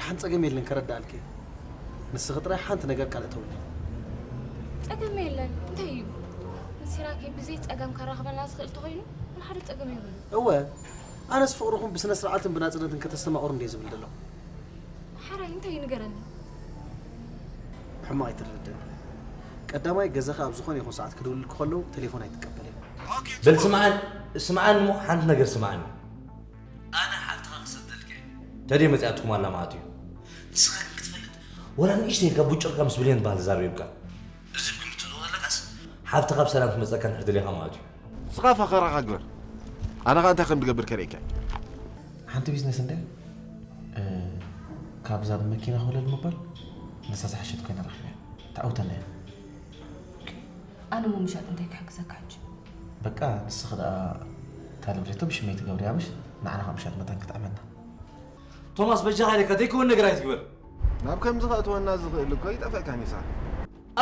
ሓንቲ ጸገም የለን፣ ከረዳእልኪ። ንስኺ ጥራይ ሓንቲ ነገር ቃል እተውኒ። ጸገም የለን። እንታይ እዩ? ምስ ሲራኬ ብዘይ ጸገም ከራኽበና ዝኽእል ተኾይኑ፣ ሓደ ጸገም የብሉን። እወ፣ ኣነስ ፍቕርኹም ብስነ ስርዓትን ብናጽነትን ከተስተማቕሩ እንደ ዝብል ዘለኹ። ሓራይ እንታይ እዩ ንገረኒ። ሕማቕ ኣይትረድእኒ። ቀዳማይ ገዛኻ ኣብ ዝኾነ ይኹን ሰዓት ክድውልልኪ ከለዉ ቴሌፎን ኣይትቀበልን። በል ስምዓን ስምዓን እሞ ሓንቲ ነገር ስምዓኒ። ኣነ ሓፍትኻ ክሰደልካ እየ። ተደይ መጺኣትኩም ኣላ ማለት እዩ። ንስኻ ግን ክትፈልጥ ወላ ንእሽተይ ኢልካ ቡጭርካ ምስ ብሌን በሃል ተዛረብ ይብልካ። እዚ ግምት ኣለካስ ሓፍትኻ ብሰላም ክትመጸካ እንድሕር ደሊኻ ማለት እዩ። ንስኻ ፈኸራኻ ግበር። ኣነ ኸኣ እንታይ ከም ዝገብር ከርእየካ እየ። ሓንቲ ቢዝነስ እንደ ካብዛ ብመኪና ኮለል ምባል ንሳ ዝሓሸት ኮይና ረኺበያ። ተዓውተና እያ። ኣነ ሞ ምሻጥ እንታይ ክሕግዘካ ሕጂ? በቃ ንስኺ ደኣ እታ ንብረቶ ብሽመይ ትገብርያ ምሽ ንዓና ካብ ምሻጥ መታን ክጥዕመና። ቶማስ በጃኻ ኢለካ ዘይከውን ነገር ኣይትግበር። ናብ ከምዚ ከእትወና ዝኽእል እኮ ይጠፍእካ ኒሳ።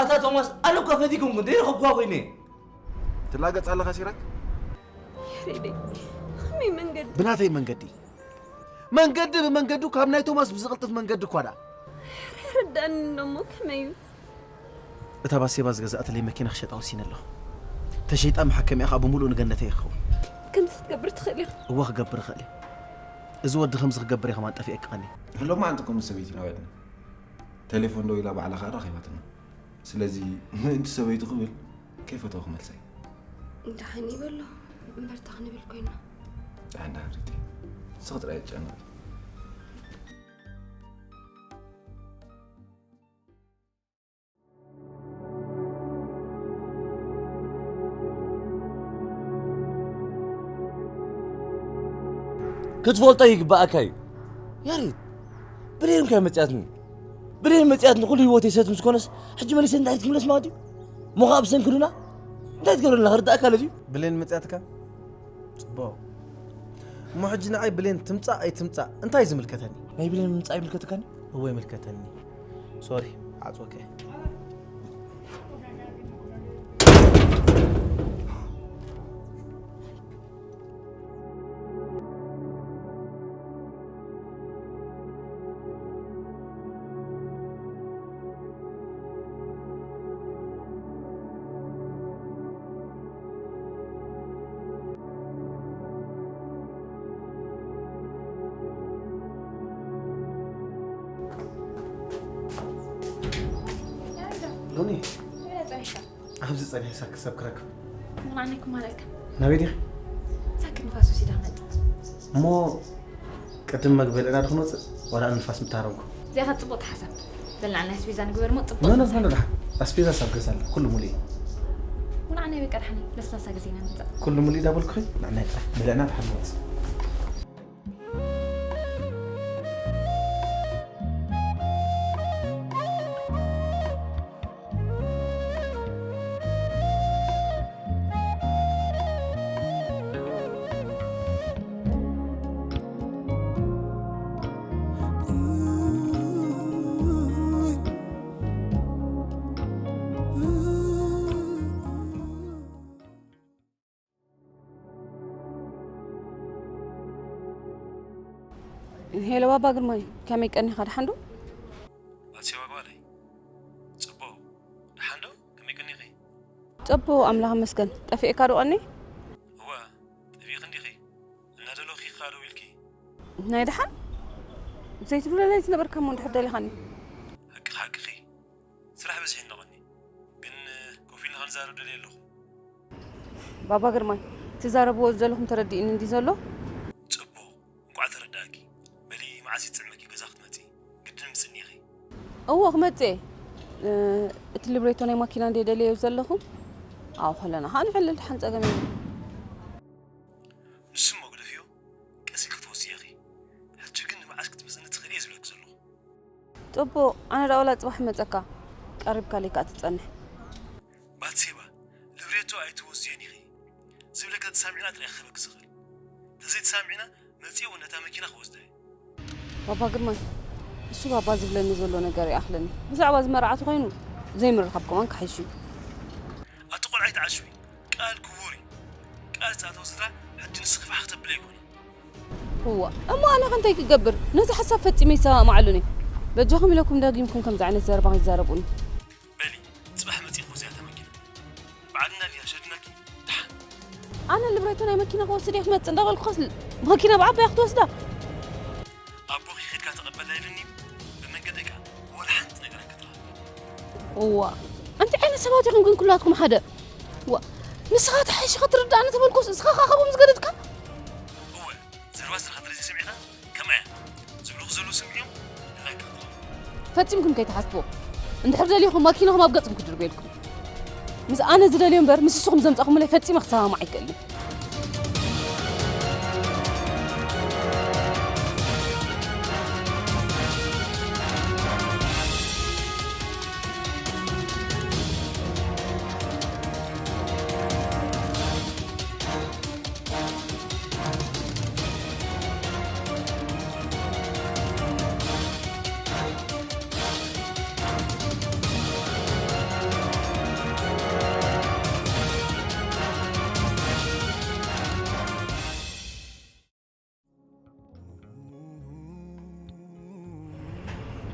ኣታ ቶማስ ኣነ እኳ ፈቲኩም ግን ደይረኸብኩዋ ኮይነ። ትላገጽ ኣለኻ ሲራክ? ያሬደይ ከመይ መንገዲ? ብናተይ መንገዲ መንገዲ ብመንገዱ ካብ ናይ ቶማስ ብዝቕልጥፍ መንገዲ እኳ ደኣ። ርዳኒ እሞ ከመይ እዩ? እታ ባሴባ ዝገዛእትለይ መኪና ክሸጣ ወሲነ ኣለኹ። ተሸይጣ መሓከሚኣ ከዓ ብምሉእ ንገነተይ ክኸውን። ከምዚ ክትገብር ትኽእል ኢኻ። እወ ክገብር እኽእል እየ። እዚ ወዲ ከምዚ ክገብር እየ ከማን ጠፊኤ ክቐኒ። ሎማዓንቲ እኮ ምስ ሰበይትና ውዒልና። ቴሌፎን ደዊላ ባዕላ ከዓ ረኺባትና። ስለዚ ምእንቲ ሰበይቱ ክብል ከይፈተወ ክመልሳ እየ። ደሓን ይበሎ እምበርታ ክንብል ኮይና። ደሓን ደሓን ሪቲ። ንስኺ ጥራይ ኣይትጨነቒ። ክትፈልጦ ይግባኣካ እዩ ያሬድ። ብሌን ከ መፅያትኒ ብሌን መፅያትኒ ኩሉ ህይወተይ ሰት ምስ ኮነስ ሕጂ መሊሰ እንታይ ክትምለስ ማለት እዩ? እሞ ከዓ ብሰንኪ ዱና እንታይ ትገብረልና ክርዳእካ ለዚ እዩ። ብሌን መፅያትካ ፅቡቕ። እሞ ሕጂ ንዓይ ብሌን ትምፃእ ኣይትምፃእ እንታይ ዝምልከተኒ? ናይ ብሌን ምምፃእ ይምልከተካኒ? እወ ይምልከተኒ። ሶሪ ዓፅወከ። ሎሚ ኣብዚ ጸኒሐ ሳክ ሰብ ክረክብ። ምናነኩም ማለካ ናበይ ዲኺ? ሳክ ንፋስ ወሲዳ መጥ እሞ ቅድም መግቢ በልዕና ዶ ክንወፅእ ዋላ ንፋስ ምታረምኩ? እዚኣ ካብ ፅቡቕ ተሓሳብ በልና ናይ ኣስቤዛ ንግበር ሞ ፅቡቕ ኖ ኖ ኖ ደሓን ኣስቤዛ ሳብ ገዛ ኣሎ ኩሉ ሙሉእ እዩ። ምናዓናይ በቃ ደሓን ለስላሳ ግዜ ኢና ንምፃእ። ኩሉ ሙሉእ እዩ ዳበልኩኺ ንዓናይ ጥራሕ በልዕና ደሓን ንወፅእ። ሄሎ ባባ ግርማይ፣ ከመይ ቀኒኻ? ደሓን ዶ? ባትሴባ ጓለይ፣ ጽቡቕ። ደሓን ዶ? ከመይ ቀኒኺ? ጽቡቕ፣ ኣምላኽ ይመስገን። ጠፊእካ ዶ ቀኒ? እወ፣ ጠፊእኺ እንዲኺ። እናደለኹ ኢኻ ደዊልኪ። ናይ ደሓን? ዘይትብለለይ ዝነበርካ እሞ እንድሕር ደሊኻኒ። ሓቅኺ፣ ሓቅኺ። ስራሕ በዚሕኒ ቀኒ። ግን ኮፍ ኢልና ክንዛረብ ደልየ ኣለኹ። ባባ ግርማይ፣ ትዛረብዎ ዘለኹም ተረዲእኒ እንዲ ዘሎ? ጽቡቕ፣ እንቋዕ ተረዳእኪ። በሊ መዓስ ይጥዕመኪ ገዛ ክትመጺ? ግድን ምጽኒ ኢኺ። እወ ክመጽእ እየ። እቲ ሊብሬቶ ናይ ማኪና እንደ ደልየዮ ዘለኹ። ኣብኡ ከለና ኸኣ ንዕልል፣ ደሓን ጸገም የብሉን። ንሱ እሞ ግደፍዮ፣ ቀስ ኢልኪ ክትወስዪ ኢኺ። ሕጂ ግን ንመዓስ ክትመጽኒ ትኽእሊ እየ ዝብለኪ ዘለኹ። ጽቡቕ፣ ኣነ ደኣ ዋላ ጽባሕ እመጸካ፣ ቀሪብካለይ ከኣ ትጸንሕ። ባትሴባ፣ ሊብሬቶ ኣይትወስዮን ኢኺ ዝብለኪ ተሰሚዕና ጥራይ ክህበኪ ዝኽእል። ተዘይተሰማሚዕና መጺኤ እውን ነታ መኪና ክወስዳ እየ። ባባ ግርማይ፣ እሱ ባባ ዝብለኒ ዘሎ ነገር ይኣኽለኒ። ብዛዕባ እዚ መርዓ ተኾይኑ ዘይምርኻብ ከማን ክሓይሽ እዩ። ኣቲ ቆልዓ ኣይትዓሽዊ፣ ቃል ክቡር እዩ። ቃል ዝተኣተወ ስድራ ሕጂ ንስኺ ፋሕ ክተብሊ ኣይኮነን። እዋ እሞ ኣነ ከ እንታይ ክገብር? ነዚ ሓሳብ ፈጺመ ይሰማማዓሉን እየ። በጃኹም ኢለኩም ደጊምኩም ከምዚ ዓይነት ዘረባ ከይትዛረቡኒ። በሊ፣ ጽባሕ መጺእኹ እዚኣ እታ መኪና። ባዕልና ድያ ሸድናኪ? ደሓን። ኣነ ልብሬቶ ናይ መኪና ክወስድ እየ ክመጽእ እንዳበልኩኸስ መኪና ብዓባያ ክትወስዳ? ኣቦኺ ኺድካ ተቐበላ ኢሉኒ እዩ። ብመንገደይ ከኣ ወላ ሓንቲ ነገር ኣይከትረኽብን። እዋ፣ እንታይ ዓይነት ሰባት ኢኹም ግን ኩላትኩም ሓደ? እዋ፣ ንስኻ ተሓይሽኻ ትርዳእኒ ተበልኩስ፣ ንስኻ ኸኣ ካብኦም ዝገደድካ? እወ፣ ዘረባ ስርሓት ርዚ ሰሚዕኻ? ከምኣ እያ። ዝብሉኺ ዘለዉ ስምዕዮም፣ ንናይ ክኽትራ። ፈጺምኩም ከይትሓስብዎ። እንድሕር ደሊኹም፣ ማኪናኹም ኣብ ገጽኩም ክድርበየልኩም። ምስ ኣነ ዝደልዮ እምበር፣ ምስ ንስኹም ዘምጻኹምለይ ፈጺመ ክሰማማዕ ኣይክእልን።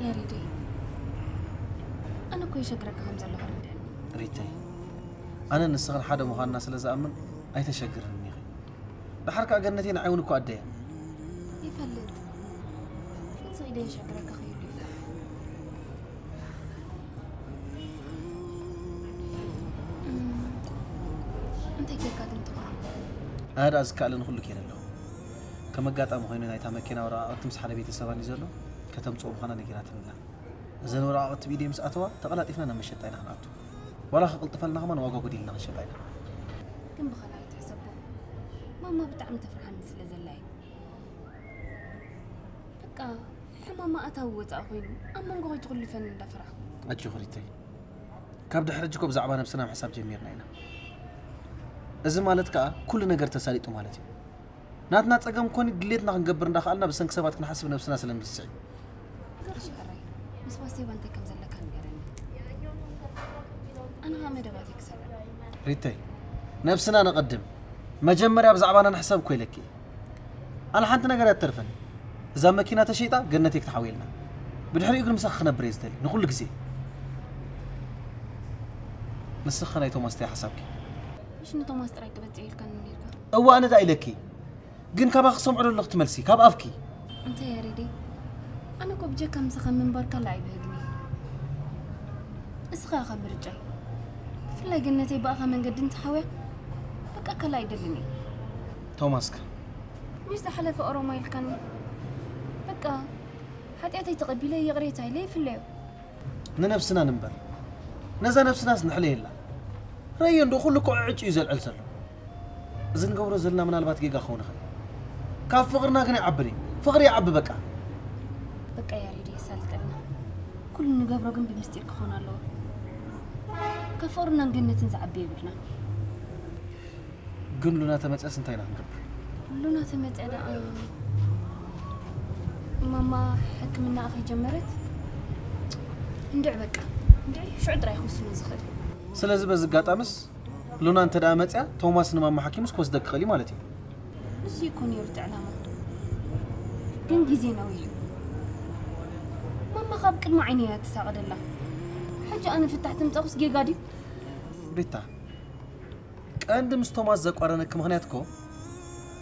ያሬደይ፣ ኣነ እኮ ይሸግረካ ከም ዘለኹ ርድእኒ። ሪተይ፣ ኣነ ንስኽን ሓደ ምዃንና ስለ ዝኣምን ኣይተሸግርንን ኢኺ። ደሓር ከኣ ገነተይ ንዓይ እውን እኮ ኣደያ። ይፈልጥ። እዚ ኢደ ይሸግረካ ከይህሉ ይፍራሕ። እም፣ እንታይ ጌርካ ግን ትኾን? ኣነ ደኣ ዝከኣለኒ ኩሉ ገይረ ኣለኹ። ከም ኣጋጣሚ ኮይኑ ናይታ መኪና ወረቓቕቲ ምስ ሓደ ቤተሰባን እዩ ዘሎ፣ ከተምጽኦ ምዃና ነጊራትኒ ኣላ። እዘን ወረቓቕቲ ብኢደይ ምስ ኣተዋ፣ ተቐላጢፍና ናብ መሸጣ ኢና ክንኣቱ። ዋላ ክቕልጥፈልና ከማን ዋጋ ጎዲልና ክንሸጣ ኢና። ግን ብኻልእ ኣይትሕሰቦ። ማማ ብጣዕሚ ተፍርሓኒ ስለ ዘላ እዩ። በቃ፣ ሕማማ ኣታዊ ወጻኢ ኮይኑ፣ ኣብ መንጎ ከይትኹልፈኒ እንዳፈራሕኩ። ኣጆኺ ሪተይ። ካብ ድሕሪ ሕጂ እኮ ብዛዕባ ነብስና ምሕሳብ ጀሚርና ኢና። እዚ ማለት ከኣ ኩሉ ነገር ተሳሊጡ ማለት እዩ። ናትና ጸገም ኮኒ ድሌትና ክንገብር እንዳኸኣልና ብሰንኪ ሰባት ክንሓስብ ነብስና ስለ ንርስዕ እዩ። ጋሽ ሕራይ፣ ምስ ባስቴባ እንታይ ከም ዘለካ ንገረኒ። ኣነ ኸኣ መደባተይ ክሰርዕ። ሪተይ፣ ነብስና ነቐድም። መጀመርያ ብዛዕባና ንሕሰብ እኮ ኢለኪ። ኣነ ሓንቲ ነገር እያ ትተርፈኒ። እዛ መኪና ተሸይጣ ገነተይ ክትሓውየልና። ብድሕሪኡ ግን ምሳኺ ክነብር እየ ዝደሊ፣ ንኹሉ ግዜ። ንስኺ ናይ ቶማስ እንታይ ሓሳብኪ? ምሽ ንቶማስ ጥራይ ክበጽሕ ኢልካኒ ነይርካ። እወ፣ ኣነ ደኣ ኢለኪ። ግን ካባኺ ክሰምዖ ዶ ኣለኹ እቲ መልሲ? ካብ ኣፍኪ። እንታይ ያሬደይ? ኣነ እኮ ብጀካ ምሳኻ ምንባር ካልእ ኣይብህግኒ። እስኻ ኢኻ ምርጫይ። ብፍላይ ገነተይ ብኣኻ መንገዲ እንተሓውያ፣ በቃ ካልእ ኣይደልን እየ። ቶማስከ? ምሽ ዝሓለፈ ኦሮማ ኢልካኒ። በቃ፣ ሓጢኣተይ ተቐቢለ ይቕሬታ ኢለ ይፍለዮ። ንነብስና ንንበር። ነዛ ነብስናስ ንሕለየላ። ረእዮ እንዶ ኩሉ እኮ ዕጭ እዩ ዘልዕል ዘሎ። እዚ ንገብሮ ዘለና ምናልባት ጌጋ ክኸውን ይኽእል። ካብ ፍቕርና ግን ኣይዓብን እዩ። ፍቕሪ ይዓቢ በቃ። በቃ ያሬድ የሳልጠልና። ኩሉ ንገብሮ ግን ብምስጢር ክኾን ኣለዎ። ካብ ፍቕርናን ገነትን ዝዓቢ የብልናን። ግን ሉና ተመፅያስ እንታይ ኢና ክንገብር? ሉና ተመፅያ ደኣ ማማ ሕክምና ከይጀመረት እንድዒ በቃ እንድዒ ሽዑ ጥራይ ክውስኖ ዝኽእል። ስለዚ በዚ ኣጋጣምስ ሉና እንተ ደኣ መፅያ ቶማስ ንማማ ሓኪምስ ክወስደክ ክኽእል እዩ ማለት እዩ። ንሱ እኮ ነይሩ እቲ ዕላማ። ግን ግዜ ነዊሑ። ማማ ካብ ቅድሚ ዓይኒ እያ ትሳቐደላ። ሕጂ ኣነ ፍታሕ ትምፀኹስ ጌጋ ድዩ? ሪታ፣ ቀንዲ ምስ ቶማስ ዘቋረነኪ ምኽንያት እኮ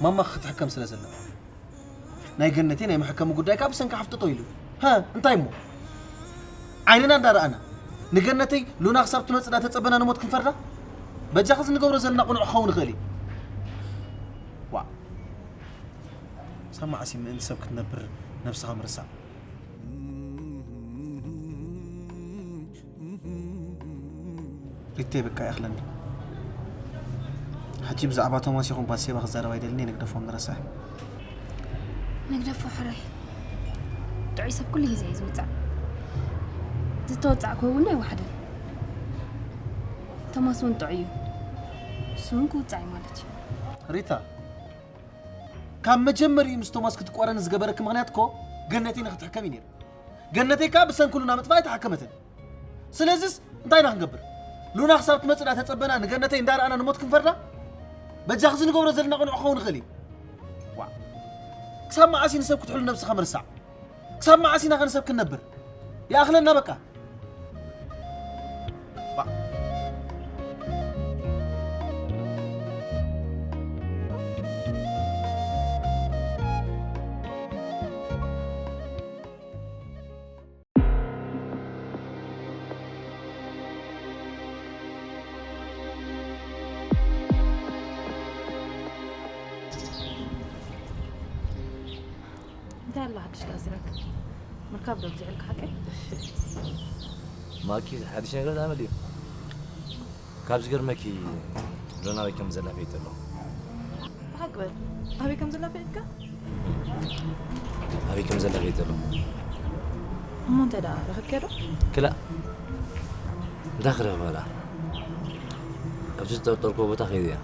ማማ ክትሕከም ስለ ዘለዋ። ናይ ገነተይ ናይ መሐከሚ ጉዳይ ከኣ ብሰንኪ ሓፍጥጦ ኢሉ። ሃ፣ እንታይ እሞ? ዓይንና እንዳረኣና ንገነተይ ሉና ክሳብ ትመጽእ እንዳተጸበና ንሞት ክንፈርዳ? በጃኺ እዚ ንገብሮ ዘለና ቅኑዕ ክኸውን ይኽእል እዩ። ዋእ። ሳብ መዓስ እዩ ምእንቲ ሰብ ክትነብር ነብስኻ ምርሳዕ? ሪቴ በቃ ይኣኽለኒ። ሕጂ ብዛዕባ ቶማስ ይኹን ባሴባ ክዛረብ ኣይደልን እየ፣ ንግደፎም ንረስዐ። ንግደፎ ሕራይ። ጥዑይ ሰብ ኩሉ ግዜ እዩ ዝውጻዕ። ዝተወጻዕኩ እውን ኣይወሓደን። ቶማስ እውን ጥዑይ እዩ። እሱ እውን ክውጻዕ እዩ ማለት እዩ። ሪታ፣ ካብ መጀመሪኡ ምስ ቶማስ ክትቋረኒ ዝገበረኪ ምኽንያት እኮ ገነተይ ንክትሕከም እዩ ነይሩ። ገነተይ ከኣ ብሰንኪ ሉና ምጥፋእ ኣይተሓከመትን። ስለዚስ እንታይ ኢና ክንገብር? ሉና ክሳብ ትመጽእ እንዳተጸበና ንገነተይ እንዳረኣና ንሞት ክንፈርዳ? በጃኺ እዚ ንገብሮ ዘለና ቅኑዕ ክኸውን ይኽእል እዩ። ዋእ። ክሳብ መዓስ እዩ ንሰብ ክትሕሉ ነብስኻ ምርሳዕ? ክሳብ መዓስ ኢና ከ ንሰብ ክንነብር? ይኣኽለና በቃ። እንታይ ኣሎ ሓድሽ ደኣ ሲራክ? ምርካብ ዶ ኣብዚሑልካ ሓቀይ? ማኪ ሓድሽ ነገር ዳመል እዩ። ካብ ዝገርመኪ ሎና ኣበይ ከም ዘላ ፈይጠ ኣሎ። ብሓቂ በል ኣበይ ከም ዘላ ፈይጥካ? ኣበይ ከም ዘላ ፈይጠ ኣሎ። እሞ እንታይ ደኣ ረኸብክያ ዶ? ክላእ እንታይ ክረኽባ ደኣ? ኣብዚ ዝጠርጠርክዎ ቦታ ከይደ እያ።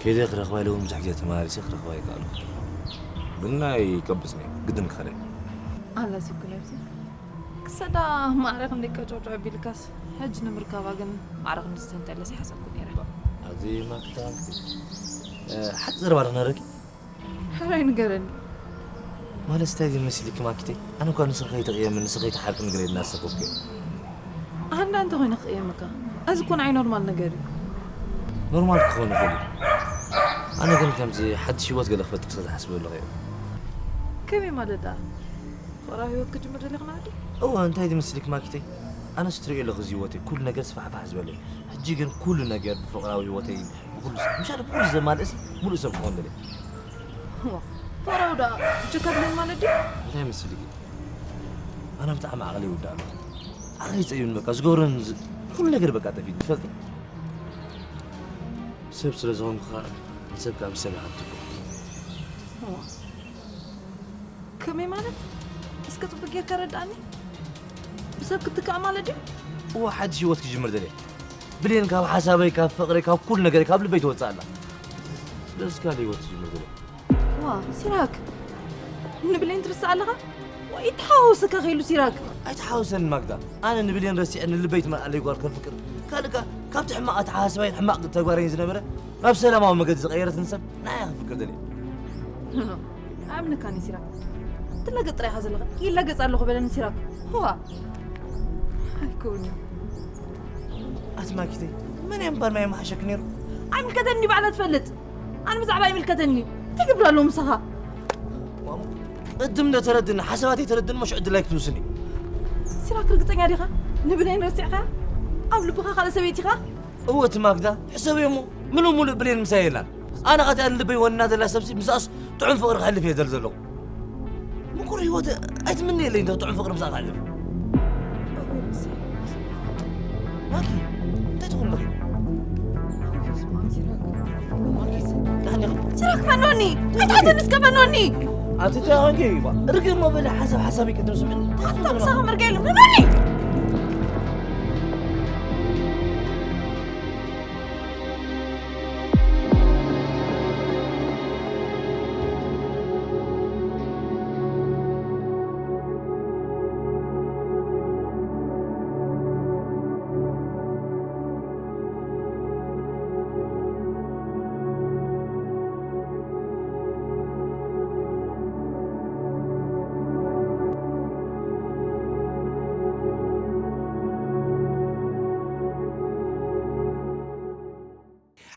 ከይደ ክረኽባ ኢለ እውን ብዙሕ ግዜ ተመላሊሰ ክረኽባ ኣይከኣልኩ። ግን ኣይቀብጽን እየ። ግድን ክኸደ። ኣላ ሲኩን ኣብዚ ክሰዳ ማዕረ ክንደይ ቀጨውጨው ኣቢልካስ ሕጂ ንምርካባ ግን ማዕረ ክንዲ ዝተንጠለስ ይሓሰብኩ ነይረ። ኣብዚ ማክታንክቲ ሓቂ ዘረባ ዶ ነረኪ? ሕራይ ንገረኒ። ማለት እንታይ ዝመስልኪ ማኪተይ? ኣነ እኳ ንስኺ ከይትቕየሚ ንስኺ ከይትሓርቂ ንገረኒ እናሰከፍኩ እየ። ኣንዳ እንተ ኮይነ ክቕየመካ እዚ እኮ ንዓይ ኖርማል ነገር እዩ። ኖርማል ክኸውን ይኽእል እዩ። ኣነ ግን ከምዚ ሓድሽ ህይወት ገለ ክፈጥር ስለ ዝሓስበ ኣለኹ እየ። ከመይ ማለት ደኣ? ፍቕራዊ ህይወት ክጅምር ደሊኻ ማለት ድዩ? እወ እንታይ ዝመስልኪ ማኪተይ? ኣነስ ትሪኦ ኣለኺ እዚ ህይወተይ ኩሉ ነገር ስፋሕፋሕ ዝበለ እዩ። ሕጂ ግን ኩሉ ነገር ብፍቕራዊ ህይወተይ ብኩሉ ሰብ ምሻለ ብኩሉ ዘማልእስ ሙሉእ ሰብ ክኾን ደልየ። እዋ፣ ፍቕራዊ ደኣ ጀካ ድለን ማለት ድዩ? እንታይ መስልኪ? ኣነ ብጣዕሚ ዓቕሊ ይውዳእ ኣለኹ። ዓቕሊ ይፀዩን በቃ ዝገብሮን ዝ- ኩሉ ነገር በቃ ጠፊእ ትፈልጥ። ሰብ ስለ ዝኾንኩ ከዓ ንሰብ ከዓ ምስ ሰብ ይሓትኩ። እዋ፣ ከመይ ማለት? እስከ ጽቡቅ ጌርካ ረድኣኒ። ብሰብ ክትካእ ማለት ድዩ? እዋ ሓድሽ ህይወት ክጅምር ደልየ። ብሌን ካብ ሓሳበይ ካብ ፍቕረይ ካብ ኩሉ ነገረይ ካብ ልበይ ትወፅእ ኣላ። ስለዚ ካልእ ህይወት ክጅምር ደልየ። ዋ ሲራክ ንብሌን ትርስዕ ኣለኻ? ወይ ተሓዋውሰካ ከይሉ ሲራክ። ኣይተሓውሰን ማግዳ። ኣነ ንብሌን ረሲዐ ንልበይ ትመልኣለይ ጓል ከፍቅር ካልእ ከኣ ካብቲ ሕማቕ ኣተሓሳስባይን ሕማቕ ተግባረይን ዝነበረ ናብ ሰላማዊ መገዲ ዝቐየረትኒ ሰብ ንዓያ ክፍቅር ደልየ። ኣምልካኒ ሲራክ ትላገጽ ጥራይ ኢኻ ዘለኻ። ይላገጽ ኣለኹ በለኒ ሲራክ። ዋ ኣይኮነ ኣቲ ማኪተይ መን እያ እምበር ማይ መሓሸክ ነይሩ? ኣይምልከተኒ ባዕላ ትፈልጥ። ኣነ ብዛዕባ ይምልከተኒ እንታይ ገብር ኣለዎ ምሳኻ? ቅድም እንደ ተረድን ሓሳባተይ ተረድን መሽ ዕድላይ ክትውስኒ። ሲራክ ርግጸኛ ዲኻ? ንብሌን ረሲዕካ ኣብ ልብኻ ካልእ ሰበይቲ ኢኻ? እወ እቲ ማግዳ ሕሰብዮ እሞ ምሉእ ምሉእ ብሌን ምሳይ የላን። ኣነ ኸቲኣ ንልበይ ወንና ዘላ ሰብሲ ምስኣስ ጥዑም ፍቕሪ ከሕልፍ እየ ዘል ዘለኹ። ምቁር ህይወት ኣይትምነየለይ እንተ ጥዑም ፍቕሪ ምስኣ ክሕልፍ። ማኪ እንታይ ትኹን በኺ? ሲራክ ፈኖኒ! ኣይትሓተኒ እስከ ፈኖኒ! ኣቲ እንታይ ኾንኪ? ርግእ እሞ በሊ ሓሳብ ሓሳብ ይቅድም ስምዕኒ። ኣታ ምሳኻ መርገ የሉ ፈኖኒ!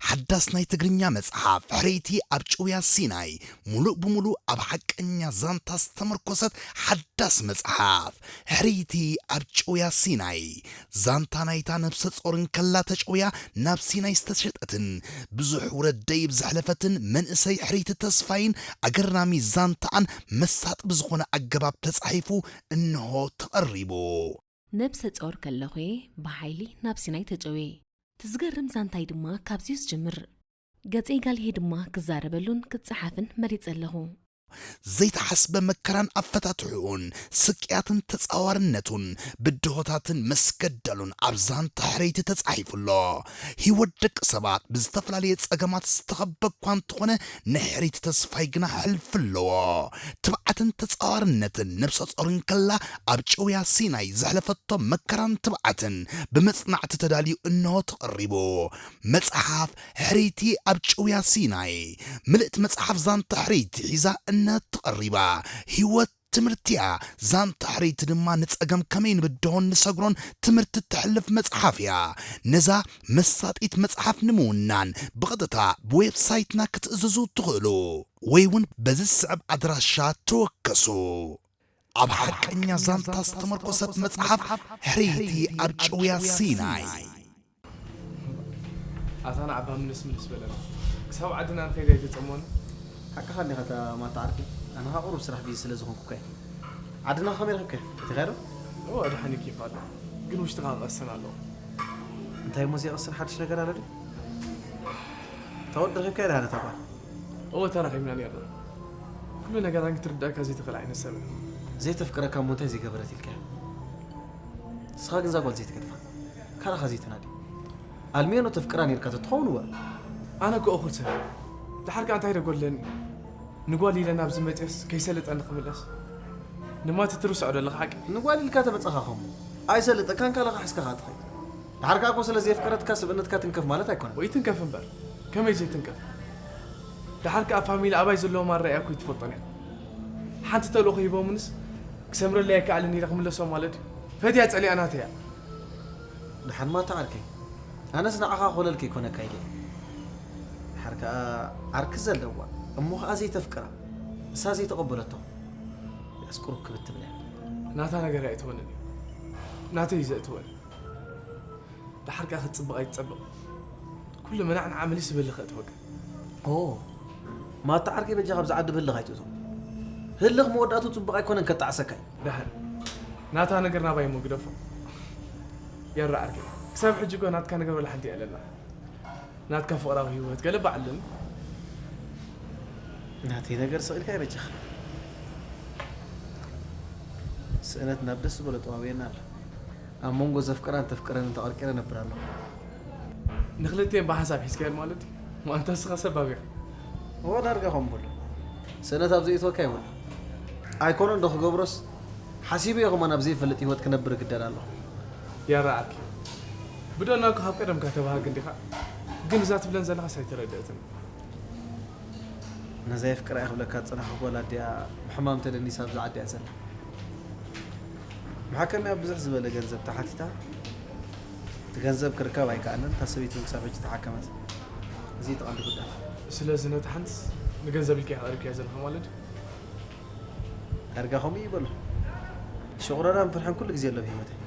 ሓዳስ ናይ ትግርኛ መጽሓፍ ሕርይቲ ኣብ ጭውያ ሲናይ፣ ምሉእ ብምሉእ ኣብ ሓቀኛ ዛንታ ዝተመርኮሰት ሓዳስ መጽሓፍ። ሕርይቲ ኣብ ጭውያ ሲናይ፣ ዛንታ ናይታ ነብሰ ጾር እንከላ ተጨውያ ናብ ሲናይ ዝተሸጠትን ብዙሕ ውረድ ደይብ ዘሕለፈትን መንእሰይ ሕርይቲ ተስፋይን ኣገራሚ ዛንታኣን መሳጢ ብዝኾነ ኣገባብ ተጻሒፉ እንሆ ተቐሪቡ። ነብሰ ጾር ከለኹ'የ ብሓይሊ ናብ ሲናይ ተጨውየ። እቲ ዝገርም ዛንታይ ድማ ካብዚ'ዩ ዝጅምር። ገጸይ ጋልሄ ድማ ክዛረበሉን ክጸሓፍን መሪጸ ኣለኹ። ዘይተሓስበ መከራን ኣፈታትሕኡን፣ ስቅያትን ተጻዋርነቱን፣ ብድሆታትን መስገደሉን ኣብ ዛንታ ሕርይቲ ተጻሒፉ ኣሎ። ህይወት ደቂ ሰባት ብዝተፈላለየ ጸገማት ዝተኸበ እኳ እንተኾነ፣ ናይ ሕርይቲ ተስፋይ ግና ሕልፊ ኣለዎ። ትብዓ ትብዓትን ተጻዋርነትን ነብሰ ጾር እንከላ ኣብ ጭውያ ሲናይ ዘሕለፈቶ መከራን ትብዓትን ብመጽናዕቲ ተዳልዩ እንሆ ተቐሪቡ። መጽሓፍ ሕርይቲ ኣብ ጭውያ ሲናይ። ምልእቲ መጽሓፍ ዛንታ ሕርይቲ ሒዛ እንሆ ተቐሪባ። ህይወት ትምህርቲያ። ዛንታ ሕርይቲ ድማ ንጸገም ከመይ ንብድሆን ንሰግሮን ትምህርቲ እተሕልፍ መጽሓፍ እያ። ነዛ መሳጢት መጽሓፍ ንምውናን ብቐጥታ ብዌብሳይትና ክትእዝዙ ትኽእሉ ወይ እውን በዚ ዝስዕብ ኣድራሻ ተወከሱ። ኣብ ሓቀኛ ዛንታ ዝተመርኮሰት መጽሓፍ ሕርይቲ ኣብ ጭውያ ሲናይ። ኣታ ንዓባ ምልስ ምልስ በለና። ክሳብ ዓድና ንኸይድ ኣይተጸሞና። ሓቅኻ እንዲኻ እታ ማታ ዓርኪ፣ ኣነ ኸኣ ቁሩብ ስራሕ ቢዚ ስለ ዝኾንኩ እኮ እየ። ዓድና ከመይ ረኺብካዮ? ፈቲኻዮ ዶ? እወ፣ ኣድሓኒ ኬፍ ኣሎ። ግን ውሽጥኻ ክቐስን ኣለዎ። እንታይ እሞ ዘይቐስን ሓድሽ ነገር ኣሎ ድዩ? እታ ወዲ ረኺብካያ ደኣ ነታ ጓል? እወ፣ ተራኺብና ኔርና። ኩሉ ነገራ ግን ክትርድኣካ ዘይትኽእል ዓይነት ሰብ እያ። ዘይተፍቅረካ እሞ እንታይ ዘይገበረት ኢልካያ? ንስኻ ግን እዛ ጓል ዘይትገድፋ። ካልኻ ዘይትናዲ። ኣልሜኖ ተፍቅራ ኔርካ ተትኸውን እወ። ኣነ እኮ እኹል ሰብ እየ። ደሓር ከኣ እንታይ ዶ ጎድለኒ? ንጓል ኢለ ናብዚ መጽየስ ከይሰለጠኒ ክምለስ? ንማቲ ትርስዖ ዶ ኣለኻ ሓቂ? ንጓል ኢልካ ተመጻኻ ኸሞ ኣይሰለጠካን ካልኻ ሒዝካ ኸኣ ትኸይድ። ደሓር ከኣ እኮ ስለ ዘየፍቀረትካ ስብእነትካ ትንከፍ ማለት ኣይኮነን። ወይ ትንከፍ እምበር፣ ከመይ ዘይትንከፍ? ደሓር ከኣ ፋሚሊ ኣባይ ዘለዎም ኣረኣእያ እኮ ኣይትፈልጦን እያ። ሓንቲ ተልእኾ ሂቦምንስ ክሰምረለይ ኣይከኣልን ኢለ ክምለሶም ማለት እዩ። ፈትያ ጸሊኣ ናተይ እያ። ደሓን ማታ ዓርከይ፣ ኣነስ ንዓኻ ኮለል ከይኮነካ ኢለ እየ። ደሓር ከኣ ዓርኪ ዘለዋ እሞ ኸኣ ዘይተፍቅራ ንሳ ዘይተቐበለቶ ያስቁሩብ ክብት ትብል እያ። ናታ ነገር ኣይእትወንን እዩ፣ ናተይ እዩ ዘእትወኒ። ደሓር ከኣ ክትጽብቕ ኣይትጸብቕ። ኩሉ መናዕናዕ መሊስ ብህልኽ እትወካ። ኦ ማታ ዓርከይ በጃኻ ኣብዚ ዓዲ ብህልኽ ኣይትእቶ። ህልኽ መወዳእቱ ጽቡቕ ኣይኮነን ከጣዕሰካ እዩ። ደሓን ናታ ነገር ናባይ እሞ ግደፎ። የራ ዓርከይ ክሳብ ሕጂ እኮ ናትካ ነገር ወላ ሓንቲ የለና። ናትካ ፍቕራዊ ህይወት ገለ ባዕልን ናተይ ነገር ስቕ ኢልካ ይበጃኻ። ስእነት ናብ ደስ ዝበሎ ጠዋውየና ኣሎ። ኣብ መንጎ ዘፍቅራን ተፍቅረንን ተቐርቂረ ነብር ኣለኹ። ንክልቲኤን ብሓንሳብ ሒዝካየን ማለት ድዩ? ማንታ ንስኻ ሰባብ ኢኻ። እወ ዳርጋ ከምኡ በሎ። ስእነት ኣብ ዘእትወካ ይውል ኣይኮነን ዶ ክገብሮስ ሓሲበዮ ከማን ኣብ ዘይፈልጥ ህይወት ክነብር እግደድ ኣለኹ። ያራ ዓርኪ ብደና እኮ ካብ ቀደምካ ተባሃግ እንዲኻ። ግን እዛ ትብለን ዘለኻስ ኣይተረድእትን። ነዛ የፍቅራ እየ ክብለካ ዝጸናሕኩ ጓል ኣዲኣ ብሕማም ተደኒሳ ኣብዚ ዓዲ እያ ዘላ። መሓከሚያ ብዙሕ ዝበለ ገንዘብ ተሓቲታ እቲ ገንዘብ ክርከብ ኣይከኣለን። እታ ሰበይቲ እውን ክሳብ ሕጂ ተሓከመት። እዚ እዩ እቲ ቀንዲ ጉዳይ። ስለዚ ነቲ ሓንትስ ንገንዘብ ኢልካ ኢኻ ቀሪብካያ ዘለኻ ማለት ድዩ? ዳርጋ ከምኡ እዩ በሎ። ሽቑረራን ፍርሕን ኩሉ ግዜ ኣሎ ኣብ ህይወተይ።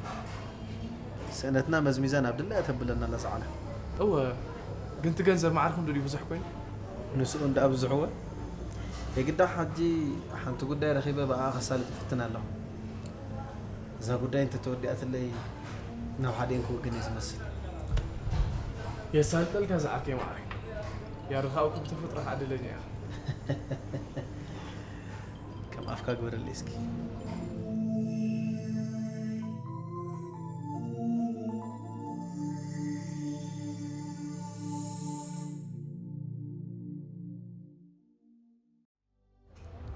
ስእነትና መዝሚዛ ናብ ድላያ ተብለና ኣላ ሰዓላ። እወ ግን እቲ ገንዘብ ማዕረ ክንዱ ድዩ ብዙሕ ኮይኑ? ንስኡ እንዳ ኣብዝሕወ የግዳ ሕጂ ሓንቲ ጉዳይ ረኺበ ብኣ ከሳልጥ ይፍትን ኣለኹ። እዛ ጉዳይ እንተተወዲኣትለይ ናብ ሓደን ክውግን እየ ዝመስል። የሳልጠልካ ዝዓርከይ ማዕረይ። ያርኻውኩ ብተፈጥሮኻ ዕድለኛ ኢኻ። ከም ኣፍካ ግበረለይ እስኪ።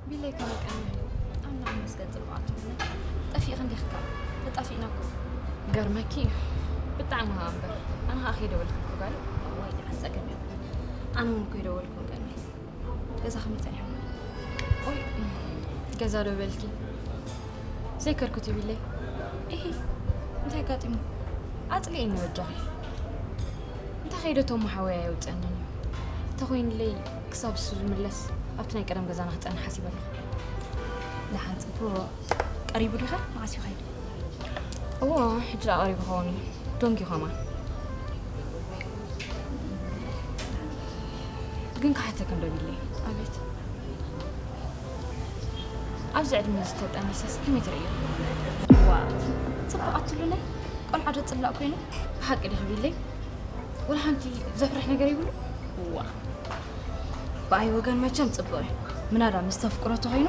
ቢለይ ከመይ ቀኒኺ? ኣምላኽ ይመስገን ጽቡቓት ትብሊ። ጠፊእኺ እንዲኺ ከኣ? ተጣፊእና እኮ። ገርመኪ እዩ። ብጣዕሚ ኸኣ እምበር። ኣነ ኸኣ ከይደወልክልኪ ጓለይ? እዋይ ደሓን ጸገም የብሉን። ኣነ እውን እኮ ኣይደወልኩን ቀንየ። ገዛ ከመይ ጸኒሑ? ኦይ ገዛ ዶ በልኪ? ዘይከድኩ ትብለይ? እሂ እንታይ ኣጋጢሙ? ኣጽሊእኒ በጃኺ። እንታይ ከይደ ቶሞ ሓወይ ኣየውጽአንን እዩ። እንተኾይኑለይ ክሳብ እሱ ዝምለስ ኣብቲ ናይ ቀደም ገዛና ክጸንሕ ሓሲበ ኣለኹ። ደሓን ጽቡቕ። ቀሪቡ ዲኸ? መዓስ እዩ ከይዱ? እዎ ሕጂ ደኣ ቀሪቡ ክኸውን እዩ። ዶንኪ ከማን። ግን ክሓተክን ዶ ቢለይ? ኣቤት። ኣብዚ ዕድመ እዚ ተጠኒሰስ ከመይ ትርእዮ? ዋእ ጽቡቕ ኣትሉለይ ቆልዓ ዶ ጽላእ ኮይኑ? ብሓቂ ዲኺ ቢለይ? ወላ ሓንቲ ዘፍርሕ ነገር የብሉ? ዋእ ብኣይ ወገን መቸም ጽቡቕ እዩ። ምናዳ ምስ ተፍቅሮ ተኾይኑ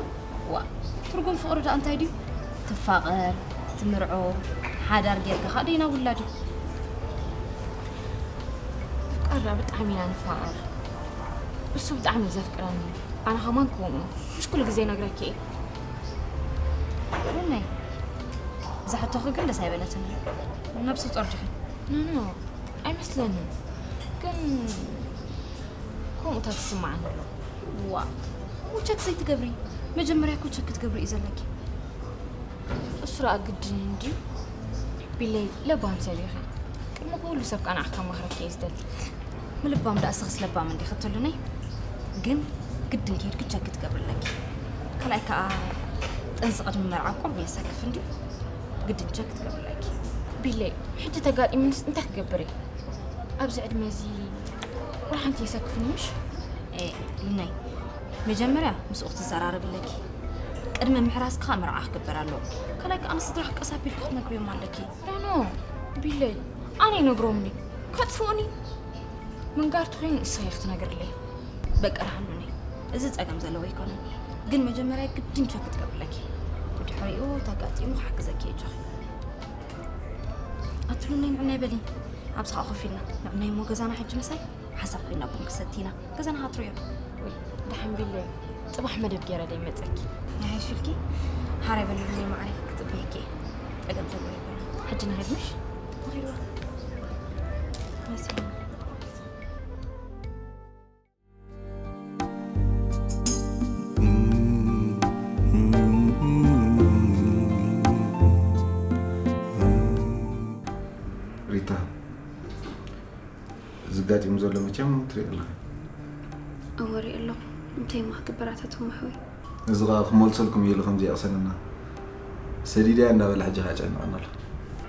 ዋእ ትርጉም ፍቕሪ ደኣ እንታይ ድዩ? ትፋቐር፣ ትምርዖ፣ ሓዳር ጌርካ ከኣ ደይና ውላድ እዩ። ምፍቃር ደኣ ብጣዕሚ ኢና ንፋቐር። እሱ ብጣዕሚ እዩ ዘፍቅረኒ። ኣነ ከማን ከምኡ። ምሽ ኩሉ ግዜ ይነግረኪ እየ። ሉናይ፣ እዛ ሕቶኺ ግን ደስ ኣይበለትን። ነብሰ ጾር ዲኺ? ኖ፣ ኖ፣ ኣይመስለንን። ግን ከምኡታት ትስምዓኒ ኣሎ። ዋ፣ ከምኡ ቸክ ዘይትገብሪ። መጀመርያ እኮ ቸክ ክትገብሪ እዩ ዘለኪ። እሱ ረኣ ግድን እንድዩ። ቢለይ ለባም ሰብ ኢኺ። ቅድሚ ኩሉ ሰብ ከኣ ንዓኺ ከማኽረኪ እየ ዝደሊ። ምልባም ደኣ ንስኽስ ለባም እንዲኺ ትሉኒ። ግን ግድን ከይድኪ ቸክ ክትገብሪ ኣለኪ። ካልኣይ ከኣ ጥንሲ ቅድሚ መርዓ ቁሩብ የሰክፍ እንድዩ። ግድን ቸክ ክትገብሪ ኣለኪ። ቢለይ፣ ሕጂ ተጋጢሙንስ እንታይ ክገብር እየ? ኣብዚ ዕድመ እዚ ወላ ሓንቲ የሰክፍኒ ምሽ? ኤ፣ ሉናይ፣ መጀመርያ ምስኡ ክትዘራረቢ ኣለኪ። ቅድሚ ምሕራስ ከኣ መርዓ ክግበር ኣለዎ። ካልኣይ ከኣ ንስድራኺ ቀስ ኣቢልኪ ክትነግርዮም ኣለኪ። ኖ፣ ኖ፣ ቢለይ፣ ኣነ ይነግሮምኒ። ከጥፍኡኒ። ምንጋር ተኾይኑ ንስኺ ኢኺ ክትነግርለይ። በቃ ደሓን ሉናይ፣ እዚ ጸገም ዘለዎ ኣይኮነን። ግን መጀመርያ ግድን ቸክ ክትገብሪ ኣለኪ። ብድሕሪኡ ተጋጢሙ ክሓግዘኪ እየ ኣጆኺ። ኣቲ ሉናይ ንዕናይ በሊ። ኣብዚ ኸኣ ኮፍ ኢልና ንዕናይ እሞ ገዛና ሕጂ ምሳይ ሓሳብ ኮይና ቡን ክሰቲ ኢና። ገዛና ሃትሩ እዮም። ወይ ደሓን ቢለይ፣ ጽባሕ መደብ ገይረ ደይመጸኪ። ይሓይሽ ኢልኪ? ሓራይ በሊ ሉናይ ማዕረይ፣ ክጽበየኪ እየ። ጸገም ዘለዎ ኣይኮነን። ሕጂ ንኸይድ ምሽ? ንኸይድ በል። መሲሉ። ሪታ፣ እዚ ጋጢሙ ዘሎ መቸም ትሪኢ ኣለኺ። እወ፣ ሪኢ ኣለኹ። እንታይ እሞ ክገብር ኣታ ቶም ሓወይ? እዚ ኸኣ ክመልሰልኩም እየ ኢሉ ከምዚ የቕሰንና። ሰዲደያ እንዳበለ ሕጂ ኸኣ ጨንቐና ኣሎ።